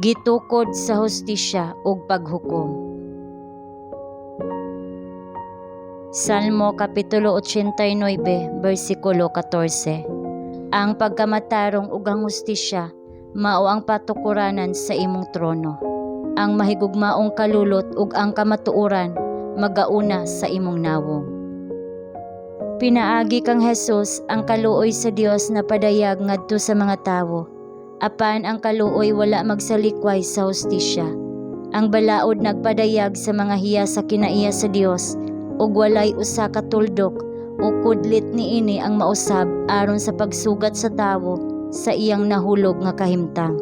Gitukod sa hustisya ug paghukom. Salmo Kapitulo 89, versikulo 14. Ang pagkamatarong ug ang hustisya mao ang patukuranan sa imong trono. Ang mahigugmaong kalulot ug ang kamatuoran magauna sa imong nawong. Pinaagi kang Jesus, ang kaluoy sa Dios napadayag ngadto sa mga tawo. Apan ang kaluoy wala magsalikway sa hustisya. Ang balaod nagpadayag sa mga hiya sa kinaiya sa Dios ug walay usa ka tuldok o kudlit niini ang mausab aron sa pagsugat sa tawo sa iyang nahulog nga kahimtang.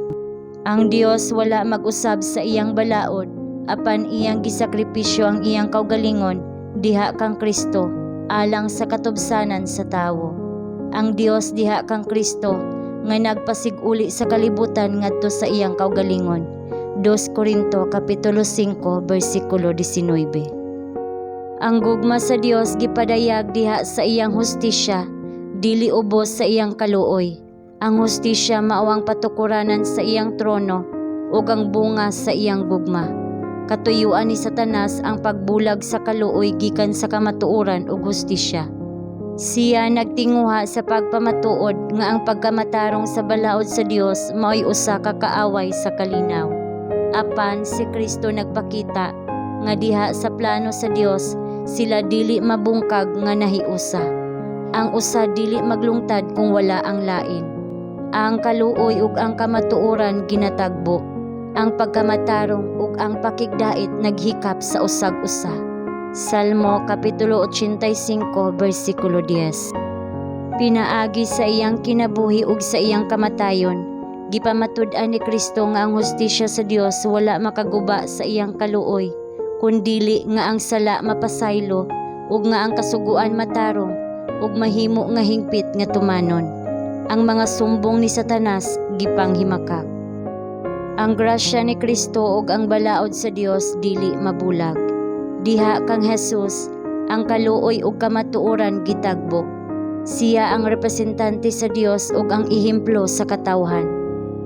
Ang Dios wala mag-usab sa iyang balaod, apan iyang gisakripisyo ang iyang kaugalingon diha kang Kristo alang sa katubsanan sa tawo. Ang Dios diha kang Kristo nga nagpasig-uli sa kalibutan ngadto sa iyang kaugalingon. 2 Korinto Kapitulo 5 bersikulo 19. Ang gugma sa Dios gipadayag diha sa iyang hustisya, dili ubos sa iyang kaluoy. Ang hustisya mao ang patukuranan sa iyang trono ug ang bunga sa iyang gugma. Katuyuan ni Satanas ang pagbulag sa kaluoy gikan sa kamatuoran ug hustisya. Siya nagtinguha sa pagpamatuod nga ang pagkamatarong sa balaod sa Dios mao'y usa ka kaaway sa kalinaw. Apan si Kristo nagpakita nga diha sa plano sa Dios sila dili mabungkag nga nahiusa. Ang usa dili maglungtad kung wala ang lain. Ang kaluoy ug ang kamatuoran ginatagbo. Ang pagkamatarong ug ang pakigdait naghikap sa usag usa. Salmo Kapitulo 85 versikulo 10. Pinaagi sa iyang kinabuhi ug sa iyang kamatayon, gipamatud-an ni Kristo nga ang hustisya sa Dios wala makaguba sa iyang kaluoy, kundili nga ang sala mapasaylo ug nga ang kasuguan matarong ug mahimo nga hingpit nga tumanon. Ang mga sumbong ni Satanas gipanghimakak. Ang grasya ni Kristo ug ang balaod sa Dios dili mabulag. Diha kang Jesus, ang kaluoy ug kamatuoran gitagbo. Siya ang representante sa Dios ug ang ehemplo sa katawhan.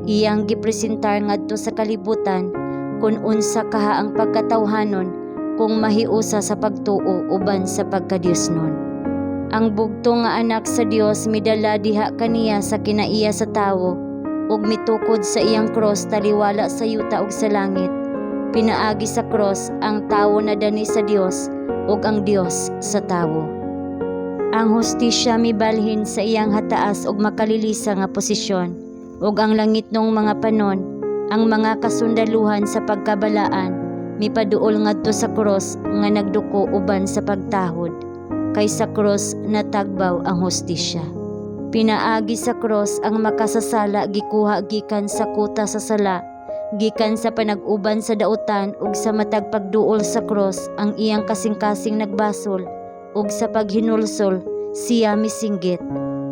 Iyang gipresentar ngadto sa kalibutan kung unsa kaha ang pagkatawhanon kung mahiusa sa pagtuo uban sa pagkadiosnon. Ang bugtong nga anak sa Dios midala diha kaniya sa kinaiya sa tawo ug mitukod sa iyang cross taliwala sa yuta ug sa langit. Pinaagi sa cross, ang tawo nadani sa Dios ug ang Dios sa tawo. Ang hustisya mibalhin sa iyang hataas ug makalilisa nga posisyon ug ang langitnong mga panon, ang mga kasundaluhan sa pagkabalaan, mipaduol ngadto sa cross nga nagduko uban sa pagtahod. Kay sa cross natagbaw ang hustisya. Pinaagi sa cross, ang makasasala gikuha gikan sa kuta sa sala, gikan sa panag-uban sa dautan, ug sa matag pagduol sa cross ang iyang kasing-kasing nagbasol ug sa paghinulsol siya misinggit,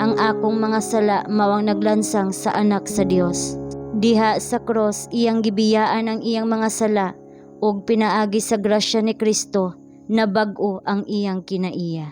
"Ang akong mga sala mao ang naglansang sa Anak sa Dios." Diha sa cross iyang gibiyaan ang iyang mga sala ug pinaagi sa grasya ni Kristo nabag-o ang iyang kinaiya.